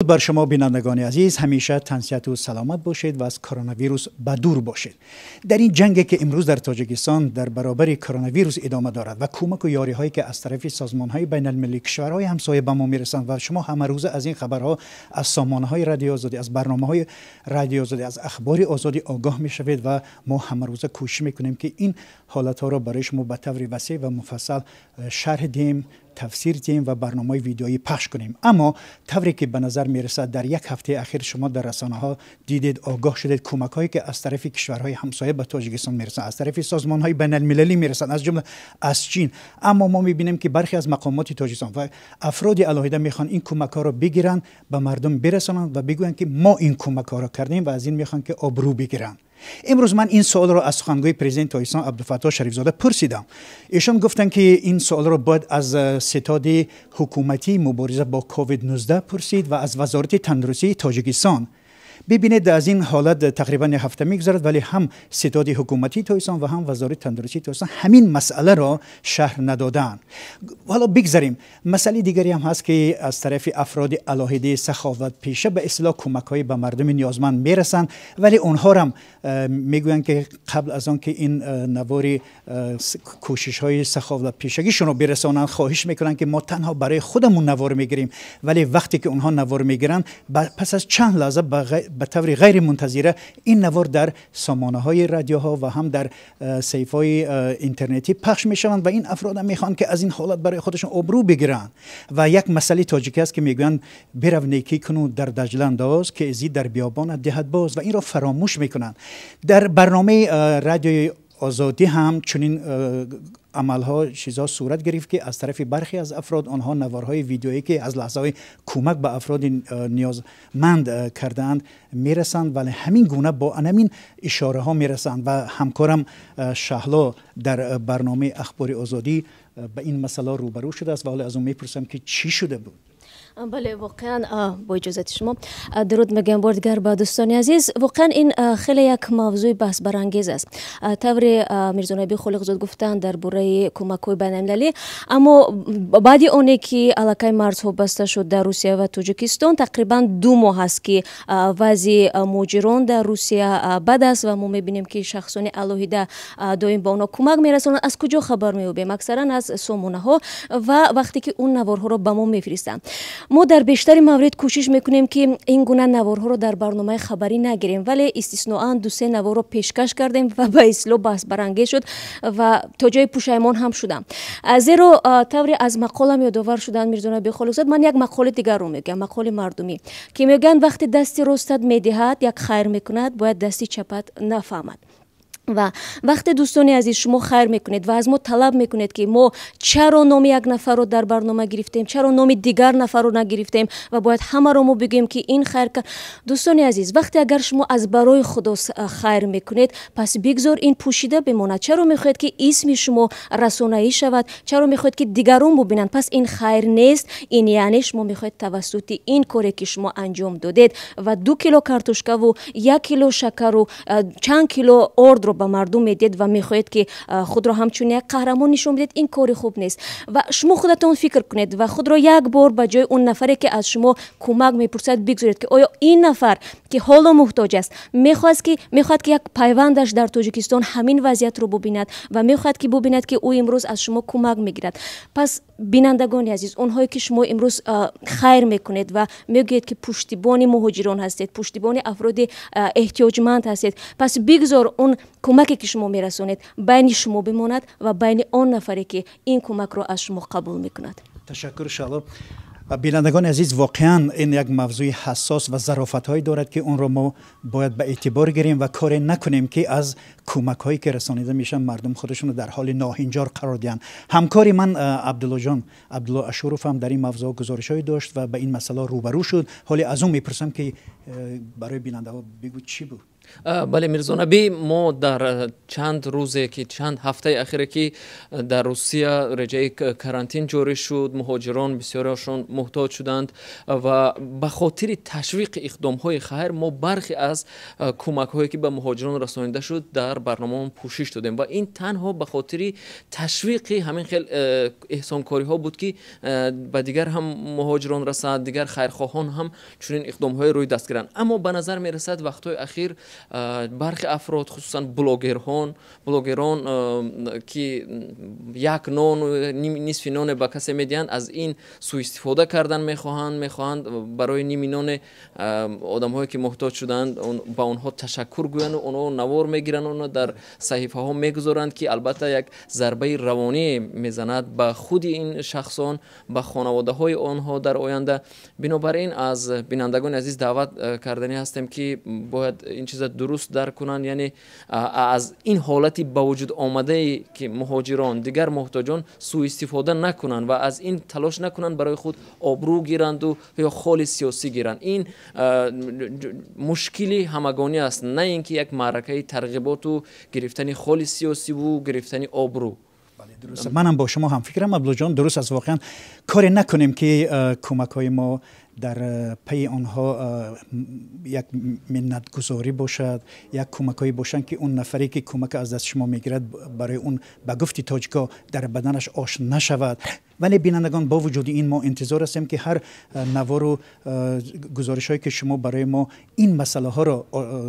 Бар шумо, бинандагони азиз, ҳамеша тансиҳату саломат бошед ва аз коронавирус ба дур бошед. Дар ин ҷанге, ки имрӯз дар Тоҷикистон дар баробари коронавирус идома дорад, ва кӯмаку ёриҳое, ки аз тарафи созмонҳои байналмилалӣ, кишварҳои ҳамсоя ба мо мерасанд, ва шумо ҳамарӯза аз ин хабарҳо аз сомонаҳои Радиои Озодӣ, аз барномаҳои Радиои Озодӣ, аз Ахбори Озодӣ огоҳ мешавед, ва мо ҳамарӯза кӯшиш мекунем, ки ин ҳолатҳоро барои шумо ба таври васеъ ва муфассал шарҳ диҳем, тафсир диҳем ва барномаҳои видеоӣ пахш кунем. Аммо тавре ки ба назар мерасад, дар як ҳафтаи ахир шумо дар расонаҳо дидед, огоҳ шудед, кӯмакҳое, ки аз тарафи кишварҳои ҳамсоя ба Тоҷикистон мерасанд, аз тарафи созмонҳои байналмилалӣ мерасанд, аз ҷумла аз Чин. Аммо мо мебинем, ки бархе аз мақомоти Тоҷикистон ва афроди алоҳида мехоҳанд ин кӯмакҳоро бигиранд, ба мардум бирасонанд ва бигӯянд, ки мо ин кӯмакҳоро кардем, ва аз ин мехоҳанд, ки обрӯ бигиранд. Имрӯз ман ин суолро аз сухангӯи президенти Тоҷикистон Абдуфаттоҳ Шарифзода пурсидам. Эшон гуфтанд, ки ин суолро бояд аз ситоди ҳукуматии мубориза бо ковид-19 пурсид ва аз Вазорати тандурустии Тоҷикистон. Бибинед, аз ин ҳолат тақрибан як ҳафта мегузарад, вале ҳам ситоди ҳукуматии Тоҷикистон ва ҳам Вазорати тандурустии Тоҷикистон ҳамин масъаларо шарҳ надодаанд. Ҳоло бигзарем. Масъалаи дигаре ҳам ҳаст, ки аз тарафи афроди алоҳидаи саховатпеша ба истилоҳ кӯмакҳое ба мардуми ниёзманд мерасанд, вале онҳорам мегӯянд, ки қабл аз он ки ин навори кӯшишҳои саховатпешагишонро бирасонанд, хоҳиш мекунанд, ки мо танҳо барои худамон навор мегирем. Вале вақте ки онҳо навор мегиранд, пас аз чанд лаҳза ба таври ғайримунтазира ин навор дар сомонаҳои радиоҳо ва ҳам дар саҳифаҳои интернетӣ пахш мешаванд, ва ин афрод мехоҳанд, ки аз ин ҳолат барои худашон обрӯ бигиранд. Ва як масъалаи тоҷикӣ аст, ки мегӯянд: «Бирав, некӣ куну дар Даҷла андоз, ки эзӣ дар биёбонат диҳад боз», ва инро фаромӯш мекунанд. Дар барномаи Радиои Озодӣ ҳам чунин амалҳо, чизҳо сурат гирифт, ки аз тарафи бархе аз афрод онҳо наворҳои видеоӣ, ки аз лаҳзаҳои кӯмак ба афроди ниёзманд кардаанд, мерасанд, вале ҳамин гуна бо анамин ишораҳо мерасанд. Ва ҳамкорам Шаҳло дар барномаи Ахбори Озодӣ ба ин масъала рӯбарӯ шудааст ва ҳоло аз ӯ мепурсам, ки чӣ шуда буд. Бале, воқеан, бо иҷозати шумо, дуруд мегӯям бори дигар ба дӯстони азиз. Воқеан, ин хеле як мавзӯи баҳсбарангез аст. Тавре Мирзонаби Холиқзод гуфтанд дар бораи кӯмакҳои байналмилалӣ, аммо баъди оне ки аллакай марзҳо баста шуд дар Русия ва Тоҷикистон, тақрибан 2 моҳ аст, ки вазъи муҳоҷирон дар Русия бад аст ва мо мебинем, ки шахсони алоҳида доим ба онҳо кӯмак мерасонанд. Аз куҷо хабар меёбем? Аксаран аз сомонаҳо ва вақте ки он наворҳоро ба мо мефиристанд. Мо дар бештари маврид кӯшиш мекунем, ки ин гуна наворҳоро дар барномаи хабарӣ нагирем, вале истисноан дусе наворро пешкаш кардем ва ба истилоҳ баҳсбарангез шуд ва то ҷои пушаймон ҳам шудам, зеро тавре аз мақолам ёдовар шуданд Мирзонаби Холиқзод, ман як мақоли дигарро мегӯям, мақоли мардумӣ, ки мегӯянд: вақте дасти ростат медиҳад, як хайр мекунад, бояд дасти чапат нафаҳмад. Ва вақте, дӯстони азиз, шумо хайр мекунед ва аз мо талаб мекунед, ки мо чаро номи як нафарро дар барнома гирифтем, чаро номи дигар нафарро нагирифтем ва бояд ҳамаро мо бигӯем, ки ин хайр кард, дӯстони азиз, вақте агар шумо аз барои Худо хайр мекунед, пас бигзор ин пӯшида бимонад. Чаро мехоҳед, ки исми шумо расонаӣ шавад? Чаро мехоҳед, ки дигарон бубинанд? Пас ин хайр нест. Ин яъне шумо мехоҳед тавассути ин коре, ки шумо анҷом додед ва 2 кило картошкаву 1 кило шакару чанд кило ордро ба мардум медиҳед ва мехоҳед, ки худро ҳамчун як қаҳрамон нишон бидед, ин кори хуб нест. Ва шумо худатон фикр кунед ва худро як бор ба ҷои он нафаре, ки аз шумо кӯмак мепурсад, бигзоред, ки оё ин нафар, ки ҳоло муҳтоҷ аст, мехоҳад, ки як пайвандаш дар Тоҷикистон ҳамин вазъиятро бубинад ва мехоҳад, ки бубинад, ки ӯ имрӯз аз шумо кӯмак мегирад. Пас, бинандагони азиз, онҳое, ки шумо имрӯз хайр мекунед ва мегӯед, ки пуштибони муҳоҷирон ҳастед, пуштибони афроди эҳтиёҷманд ҳастед, пас бигзор он кӯмаке, ки шумо мерасонед, байни шумо бимонад ва байни он нафаре, ки ин кӯмакро аз шумо қабул мекунад. Ташаккур, Шаҳло. Бинандагони азиз, воқеан ин як мавзӯи ҳассос ва зарофатҳое дорад, ки онро мо бояд ба эътибор гирем ва коре накунем, ки аз кӯмакҳое, ки расонида мешаванд, мардум худашонро дар ҳоли ноҳинҷор қарор диҳанд. Ҳамкори ман Абдуллоҷон Абдулло Ашуров ҳам дар ин мавзӯъ гузоришҳое дошт ва ба ин масъала рӯбарӯ шуд. Ҳоле аз ӯ мепурсам, ки барои бинандаҳо бигӯ, чӣ буд. Бале, Мирзонабӣ, мо дар чанд рӯзе ки, чанд ҳафтаи ахире ки дар Русия реҷаи карантин ҷорӣ шуд, муҳоҷирон бисёриашон муҳтоҷ шуданд ва ба хотири ташвиқи иқдомҳои хайр мо бархе аз кӯмакҳое ки ба муҳоҷирон расонида шуд, дар барномаон пӯшиш додем. Ва ин танҳо ба хотири ташвиқи ҳамин хел эҳсонкориҳо буд, ки ба дигар ҳам муҳоҷирон расад, дигар хайрхоҳон ҳам чунин иқдомҳое рӯи даст гиранд. Аммо ба назар мерасад, вақтҳои ахир бархе афрод, хусусан блогерон, ки як нону нисфи ноне ба касе медиҳанд, аз ин сӯистифода кардан мехоҳанд барои ними ноне одамҳое ки муҳтоҷ шуданд, ба онҳо ташаккур гӯянд. Онҳо навор мегиранд, онро дар саҳифаҳо мегузоранд, ки албатта як зарбаи равонӣ мезанад ба худи ин шахсон, ба хонаводаҳои онҳо дар оянда. Бинобар ин аз бинандагони азиз даъват карданӣ ҳастем, ки бояд ин чиза дуруст дарк кунанд, яъне аз ин ҳолати ба вуҷуд омадае ки муҳоҷирон, дигар муҳтоҷон, сӯистифода накунанд ва аз ин талош накунанд барои худ обрӯ гиранду ё холи сиёсӣ гиранд. Ин мушкили ҳамагонӣ аст, на ин ки як маъракаи тарғиботу гирифтани холи сиёсиву гирифтани обрӯ. Манам бо шумо ҳамфикрам, Абдуллоҷон, дуруст аст. Воқеан коре накунем, ки кӯмакҳои мо дар пайи онҳо як миннатгузорӣ бошад, як кӯмакҳое бошанд, ки он нафаре ки кӯмак аз даст шумо мегирад, барои он, ба гуфти тоҷико, дар баданаш ош нашавад. Вале, бинандагон, бо вуҷуди ин мо интизор ҳастем, ки ҳар навору гузоришҳое ки шумо барои мо ин масъалаҳоро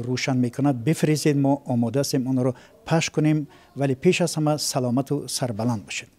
рӯшан мекунад, бифиристед. Мо омода ҳастем онро пахш кунем. Вале пеш аз ҳама саломату сарбаланд бошед.